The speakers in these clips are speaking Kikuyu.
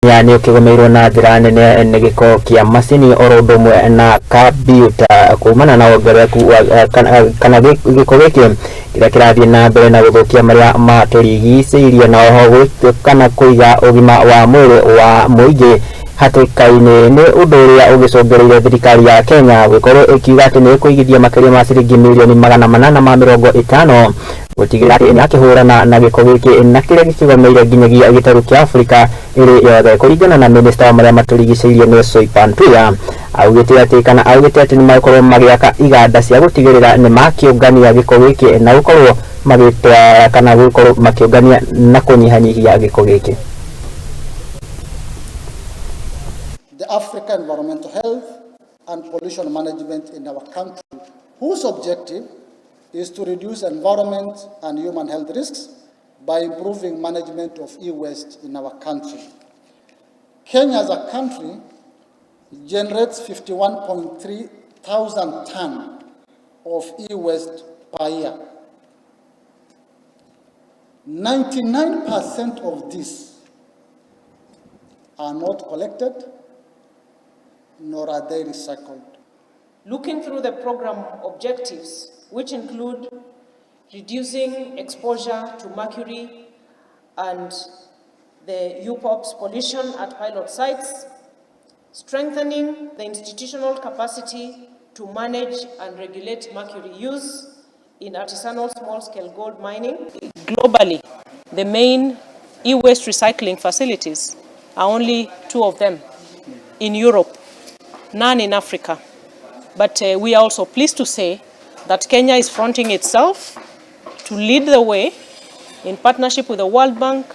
Kenya nĩ ũkĩgũmĩirwo na njĩra nene nĩ gĩko kĩa macini oro ũndũ ũmwe na kambiuta kumana na wongerereku wa kana gĩko gĩkĩ kĩrĩa kĩrathiĩ na mbere na gũthũkia marĩa matũrigicĩirie na oho kana kũiga ũgima wa mwĩrĩ wa mũingĩ hatĩka-inĩ. Nĩ ũndũ ũrĩa ũgĩcũngĩrĩire thirikari ya Kenya gũkorwo ĩkiuga atĩ nĩ ĩkũigithia makĩria ma ciringi mirioni 850 gũtigĩrĩra atĩ nĩ yakĩhũrana na gĩko gĩkĩ na kĩrĩa gĩkĩgomeire nginyagia gĩtarũ kĩa Afrika ĩrĩ yothe. Kũringana na minista wa marĩa matũrigicĩirie nĩ Soipan Tuya, augĩte atĩ kana augĩte atĩ nĩ magũkorwo magĩaka iganda cia gũtigĩrĩra nĩ makĩũngania gĩko gĩkĩ na gũkorwo magĩtwara kana gũkorwo makĩũngania na kũnyihanyihia gĩko gĩkĩ. The Africa Environmental Health and Pollution Management in our country, whose objective is to reduce environment and human health risks by improving management of e-waste in our country. Kenya as a country generates 51.3 thousand tons of e-waste per year. 99% of these are not collected, nor are they recycled. Looking through the program objectives, which include reducing exposure to mercury and the UPOP's pollution at pilot sites, strengthening the institutional capacity to manage and regulate mercury use in artisanal small-scale gold mining. Globally, the main e-waste recycling facilities are only two of them in Europe, none in Africa. But we are also pleased to say that Kenya is fronting itself to lead the way in partnership with the World Bank,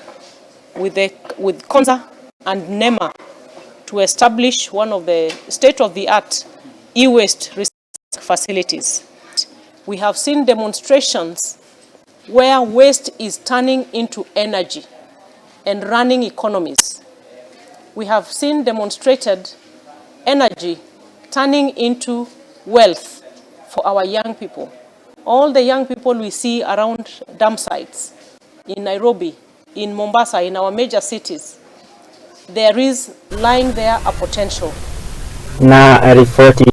with Konza and NEMA to establish one of the state-of-the-art e-waste recycling facilities. We have seen demonstrations where waste is turning into energy and running economies. We have seen demonstrated energy turning into wealth for our young people. All the young people we see around dump sites in Nairobi, in Mombasa, in our major cities, there is lying there a potential. Na riboti.